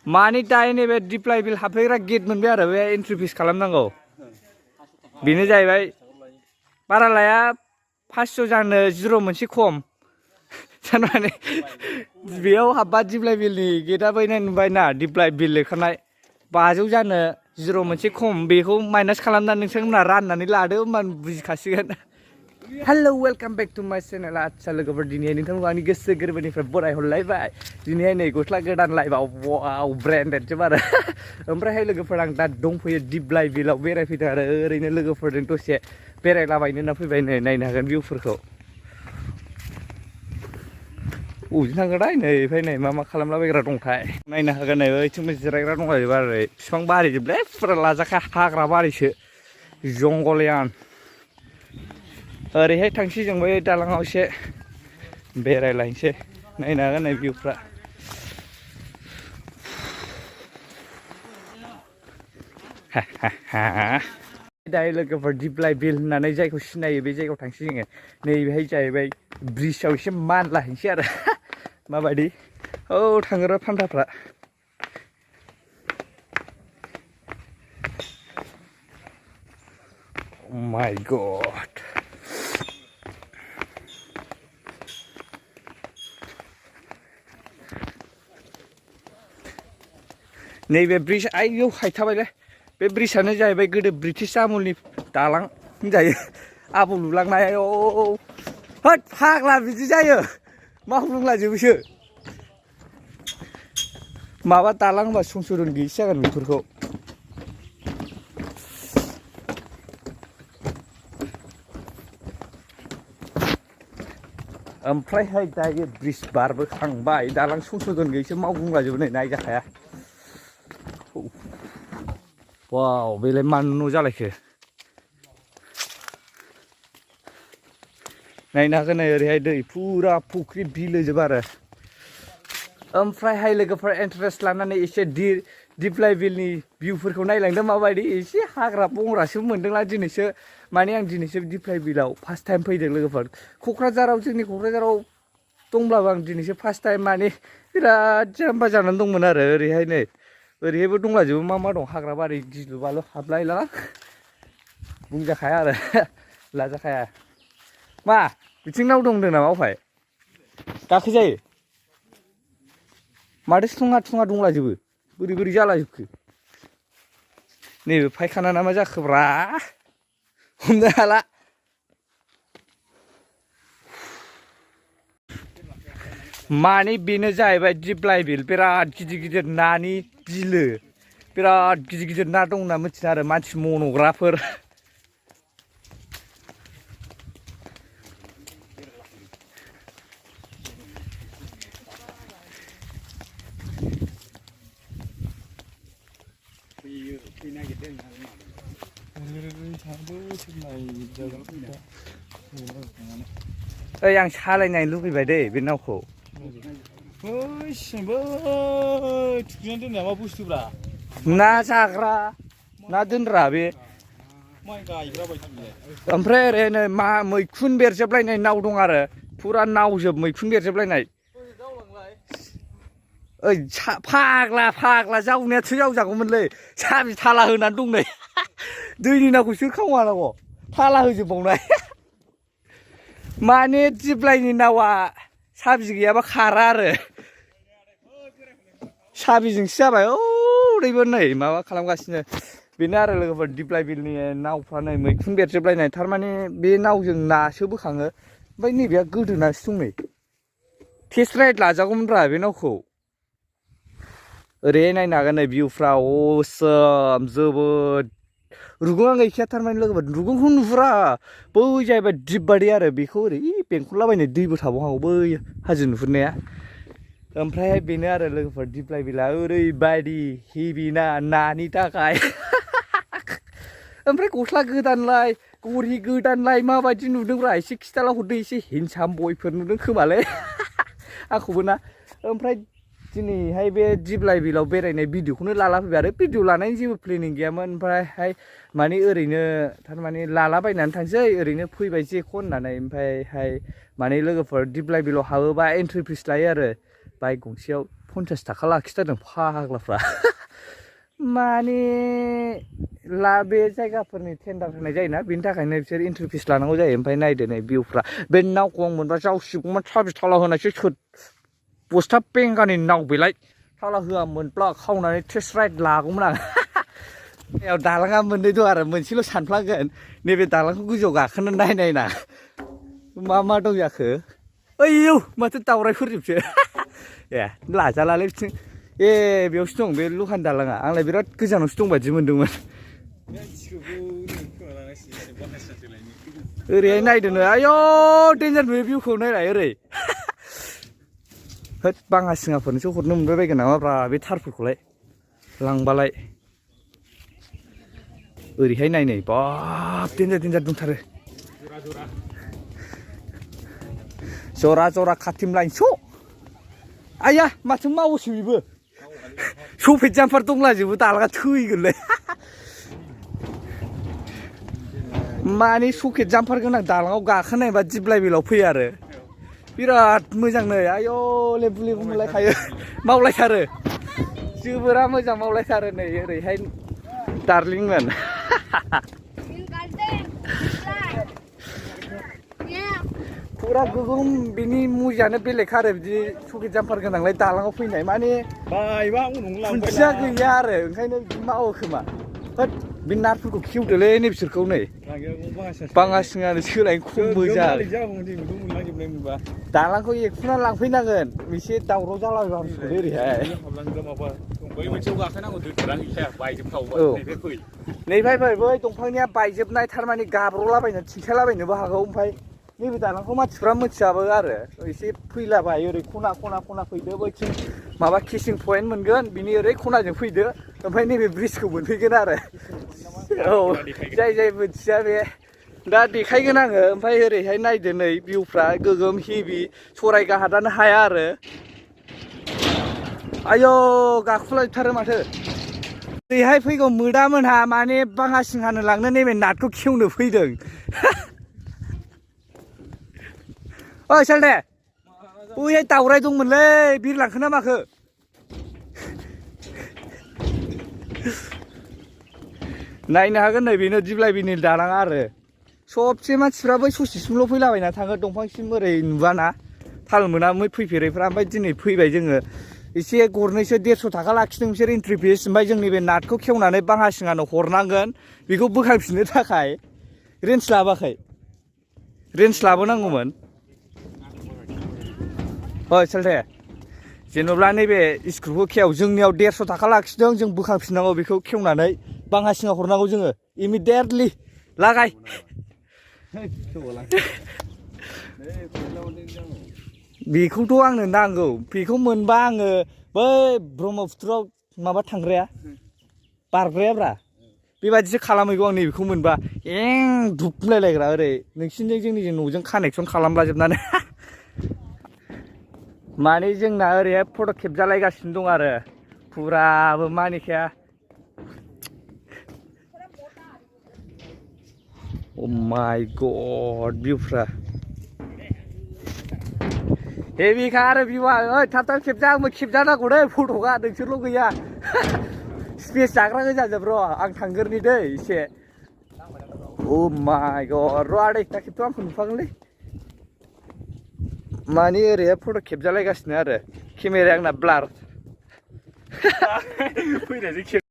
मानि दायो नैबे दिप्लाइ बिल हाबफैग्रा गेट मोनबाय आरो बे एन्ट्रि फिस खालामनांगौ बेनो जाहैबाय बारा लाया 500 जानो 0 मोनसे खम थारमाने बेयाव हाबबा दिप्लाइ बिलनि गेटआ बैनाय नुबायना दिप्लाइ बिल लेखानाय 500 जानो 0 मोनसे खम बेखौ माइनास खालामनानै नोंथांमोना राननानै लादो होमबानो बुजिखासिगोन हेलो वेलकाम बेक टु माय चेनेल आच्छा लोगोफोर दिनै नोंथांखौ आंनि गोसो गोरबोनिफ्राय बराय हरलायबाय दिनैहाय नै गस्ला गोदान लायबाव वाव ब्रेन्डेडजोब आरो ओमफ्रायहाय लोगोफोर आं दा दंफैयो दिप्लाइ बिलाव बेरायफैदों आरो ओरैनो लोगोफोरजों दसे बेरायलाबायनो होनना फैबाय नै नायनो हागोन भिउफोरखौ अबेजों थांगोनथाय नै ओमफ्राय नै मा खालामलाबायग्रा दंथाय नायनो हागोन नै ओइथिंबो जिरायग्रा दंलाजोबो आरो बिफां बारिजोबलै फुरा लाजाखा हाग्रा बारिसो जंगलयान ओरैहाय थांसै जों बै दालाङाव एसे बेरायलायनोसै नायनो हागोन नै भिउफ्रा दायो लोगोफोर दिप्लाइ बिल होननानै जायखौ सिनायो बे जायगायाव थांसै जोङो नैबेहाय जाहैबाय ब्रिजआव एसे मानलाहैनोसै आरो माबायदि औ थांग्रा फान्थाफ्रा माय गड नैबे ब्रिज आयौ हायथाबायलै बे ब्रिजआनो जाहैबाय गोदो ब्रिटिश आमुलनि दालां होनजायो आबौ लुलांनाय होद फाग्ला बिदि जायो मावलुंलाजोबोसो माबा दालां होनबा संशोधन गैयिसो जागोन बेफोरखौ ओमफ्रायहाय दायो ब्रिज बारबोखांबाय दालां संशोधन गैयिसो मावलुंलाजोबो नै नायजाखाया वाव बेलाय मानो न' जालायखो नायनो हागोन नै ओरैहाय दै फुरा फुख्रि बिलोजोब आरो ओमफ्रायहाय लोगोफोर इन्टारेस्ट लानानै एसे दिप्लाइ बिलनि भिउफोरखौ नायलांदों माबायदि एसे हाग्रा बंग्रासो मोनदोंला दिनैसो माने आं दिनैसो दिप्लाइ बिलाव फार्स्ट टाइम फैदों लोगोफोर क'क्राझाराव जोंनि क'क्राझाराव दंब्लाबो आं दिनैसो फार्स्ट टाइम माने बिराद जाम्बा जानानै दंमोन आरो ओरैहाय नै ओरैहायबो दंलाजोबो मा दं हाग्रा बारि गिलु बालु हाबलायला बुंजाखाया आरो लाजाखाया मा बिथिं नाव दंदों नामा अफाय गाखो जायो माथो थुङा दंलाजोबो बोरै जालाजोबखो नैबे फायखाना ना मा जाखोब्रा हमनो हाला माने बेनो जाहैबाय दिप्लाइ बिल बिराद गिदिर नानि बिलो बिराद गिदिर ना दं होनना मिथिदों आरो मानसि मन'ग्राफोर ओइ आं सालायनाय लुबैबाय दै बे नावखौ दोननाया मा बुस्थुब्रा ना जाग्रा ना दोनग्रा बे माइ गायग्रा बायदि ओमफ्राय ओरैनो मा मैखुन बेरजोबलायनाय नाव दं आरो फुरा नावजोब मैखुन बेरजोबलायनाय ओइ फाग्ला जावनायाथ' जावजागौमोनलै साबि थाला होनानै दं नै दैनि नावखौ सोर खावनांगौ थाला होजोबबावनाय माने दिप्लाइनि नावा साबि गैयाबा खारा आरो साबिजोंसो जाबाय ओरैबो नै माबा खालामगासिनो बेनो आरो लोगोफोर दिप्लाइ बिलनि नावफ्रा नै मैखुन बेरजोबलायनाय थारमाने बे नावजों नासो बोखाङो ओमफ्राय नैबेया गोदोनासो दं नै टेस्ट राइड लाजागौमोनब्रा बे नावखौ ओरैहाय नायनो हागोन नै भिउफ्रा असम जोबोद रुगुङा गैखाया थारमाने लोगोफोर रुगुंखौ नुहुरा बै जाहैबाय दिपबारि आरो बेखौ ओरै बेंखनलाबायनाय दैबो थाबावहागौ बै हाजो नुहुरनाया ओमफ्रायहाय बेनो आरो लोगोफोर दिप्लाइ बिला ओरैबायदि हेभि ना नानि थाखाय ओमफ्राय गस्ला गोदानलाय घरि गोदानलाय माबायदि नुदोंब्रा एसे खिथाला हरदो एसे हेन्डसाम बयफोर नुदों खोमालै आंखौबो ना ओमफ्राय दिनैहाय बे दिप्लाइ बिलाव बेरायनाय भिडिअखौनो लाला फैबाय आरो भिडिअ लानायनि जेबो प्लेनिं गैयामोन ओमफ्रायहाय माने ओरैनो थारमाने लालाबायनानै थांसै ओरैनो फैबाय जेखौ होननानै ओमफ्रायहाय माने लोगोफोर दिप्लाइ बिलाव हाबोबा एन्ट्रि फिस लायो आरो बाइक गंसेयाव 50 थाखा लाखिथारदों फाग्लाफ्रा माने बे जायगाफोरनि टेन्डार होनाय जायोना बिनि थाखायनो बिसोर एन्ट्रि फिस लानांगौ जायो ओमफ्राय नायदो नै भिउफ्रा बे नावखौ आं मोनबा जावसिगौमोन साबि थाला होनायसो सोद बस्था पेंगानि नाव बेलाय थाला होआमोनब्ला खावनानै टेस्ट राइड लागौमोन आं दालाङा मोननै दं आरो मोनसेल' सानफ्लांगोन नैबे दालांखौ गोजौआव गाखोनो नायना मा दं जाखो ओइयौ माथो दावरायफोरजोबसो ए लाजालालै बिथिं ए बेयावसो दं बे लहानि दालाङा आंलाय बिराद गोजानावसो दं बादि मोनदोंमोन ओरैहाय नायदो नै आयौ डेन्जार नुयो भिउखौ नायलाय ओरै होद बाङा सिङाफोरनोसो हरनो मोनबाय बायगोन नामाब्रा बे थारफोरखौलाय लांबालाय ओरैहाय नायनै बाब डेन्जार दंथारो जरा खाथिम लाइन स' आया माथो मावोसो बेबो सफेद जाम्पार दंलाजोबो दालाङा थैगोनलै माने सकेट जाम्पार गोनां दालाङाव गाखोनायबा दिप्लाइ बिलाव फैयो आरो बिराद मोजां नै आयौ लेबु मोनलायखायो मावलायथारो जोबोरा मोजां मावलायथारो नै ओरैहाय दार्लिंमोन फुरा गोगोम बिनि मुजानो बेलेग आरो बिदि सकेट जाम्पार गोनांलाय दालाङाव फैनाय माने खुन्थिया गैया आरो ओंखायनो बिदि मावो खोमा होद बे नारफोरखौ खेवदोलै नै बिसोरखौ नै बाङा सिङानो सोलायनो खम मोजां दालांखौ एखुना लांफैनांगोन एसे दावराव जालाबायबा हामसिगोन ओरैहाय नैफ्राय बै दंफांनिया बायजोबनाय थारमाने गाब्र'लाबायनो थिंसालाबायनोबो हागौ ओमफ्राय नैबे दालांखौ मानसिफ्रा मिथियाबो आरो एसे फैलाबाय ओरै खना फैदो बैथिं माबा किसिं पइन्ट मोनगोन बिनि ओरै खनाजों फैदो ओमफ्राय नैबे ब्रिजखौ मोनफैगोन आरो औ जाय मिथिया बे दा देखायगोन आङो ओमफ्राय ओरैहाय नायदो नै भिउफ्रा गोगोम हेभि सरायगा हादानो हाया आरो आयौ गाखुलायथारो माथो ओरैहाय फैगौ मोदामोनहा माने बाङा सिंहानो लांनो नैबे नाटखौ खेवनो फैदों ओइ सालथे बैहाय दावराय दंमोनलै बिरलांखो ना माखो नायनो हागोन नै बेनो दिप्लाइबिनि दालाङा आरो सबसे मानसिफ्रा बै ससेसिमल' फैलाबायना थाङो दंफांसिम ओरै नुवाना थाल मोना फैफेरैफ्रा ओमफ्राय दिनै फैबाय जोङो एसे गरनैसो 150 थाखा लाखिदों बिसोर एन्ट्रि फिस ओमफ्राय जों नैबे नाटखौ खेवनानै बाङा सिङानो हरनांगोन बेखौ बोखांफिननो थाखाय रेन्ज लाबाखै रेन्ज लाबोनांगौमोन ओइ सालथे जेन'ब्ला नैबे स्क्रुखौ खेव जोंनियाव 150 थाखा लाखिदों जों बोखांफिननांगौ बेखौ खेवनानै बाङा सिङाव हरनांगौ जोङो इमिडियेटलि लागाय बेखौथ' आंनो नांगौ बेखौ मोनबा आङो बै ब्रह्मपुत्रआव माबा थांग्राया बारग्रायाब्रा बेबादिसो खालामहैगौ आं नैबेखौ मोनबा दुबलायलायग्रा ओरै नोंसिनिजों जोंनिजों न'जों कानेक्सन खालामलाजोबनानै माने जोंना ओरैहाय फट' खेबजालायगासिनो दं आरो फुराबो मानिखाया अ माय गड भिउफ्रा हेभिखा आरो भिउआ ओइ थाब खेबजा आंबो खेबजानांगौ दै फट'आ नोंसोरल' गैया स्पेस जाग्रा गोजाजोब र' आं थांगोरनि दै एसे अ माय गड र' आदै दा खेबथ' आंखौ नुफागोनलै माने ओरैहाय फट' खेबजालायगासिनो आरो केमेराया आंना ब्लार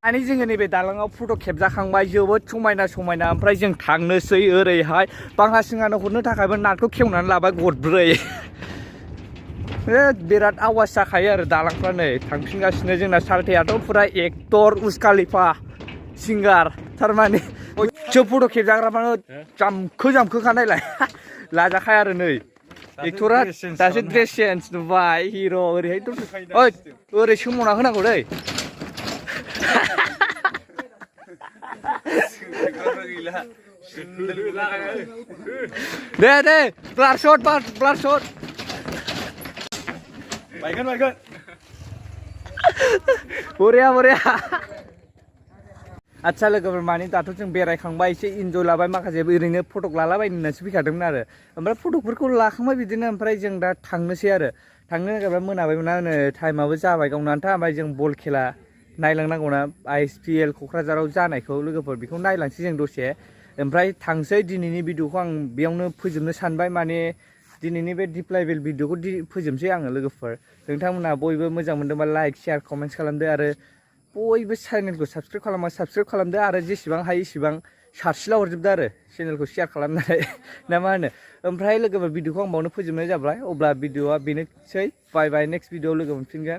माने जोङो नैबे दालाङाव फट' खेबजाखांबाय जोबोद समायना ओमफ्राय जों थांनोसै ओरैहाय बाङा सिङानो हरनो थाखायबो नाटखौ खेवनानै लाबाय गदब्रै बिराद आवाज जाखायो आरो दालांफ्रा नै थांफिनगासिनो जोंना सालथेयाथ' फुरा एक्टर उस्कालिफा सिंगार थारमाने फट' खेबजाग्राफ्रानो जामखोखा नायलाय लाजाखाया आरो नै एक्टरा दासो ड्रेस चेन्ज नुबाय हिर' ओरैहाय ओइ ओरै सोमावना होनांगौ दै दे ब्लार शट बायगोन बरिया आदसा लोगोफोर माने दाथ' जों बेरायखांबाय एसे इन्जय लाबाय माखासे ओरैनो फटक लालाबायनो होननासो फैखादोंमोन आरो ओमफ्राय फटकफोरखौ लाखांबाय बिदिनो ओमफ्राय जों दा थांनोसै आरो थांनो नागिरबा मोनाबायमोन नै टाइमाबो जाबाय गावनो आन्था ओमफ्राय जों बल खेला नायलांनांगौना ISPL क'क्राझाराव जानायखौ लोगोफोर बेखौ नायलांसै जों दसे ओमफ्राय थांसै दिनैनि भिडिअखौ आं बेयावनो फोजोबनो सानबाय माने दिनैनि बे दिप्लाइ बिल भिडिअखौ फोजोबनोसै आङो लोगोफोर नोंथांमोनहा बयबो मोजां मोनदोंबा लाइक शेयार कमेन्ट्स खालामदो आरो बयबो चेनेलखौ साबसक्राइब खालामदो आरो जेसेबां हायो इसेबां सारसिला हरजोबदो आरो चेनेलखौ शेयार खालामनानै ना मा होनो ओमफ्राय लोगोफोर भिडिअखौ आं बावनो फोजोबनाय जाबाय अब्ला भिडिअआ बेनोसै बाय बाय नेक्स्ट भिडिअआव लोगो मोनफिनगोन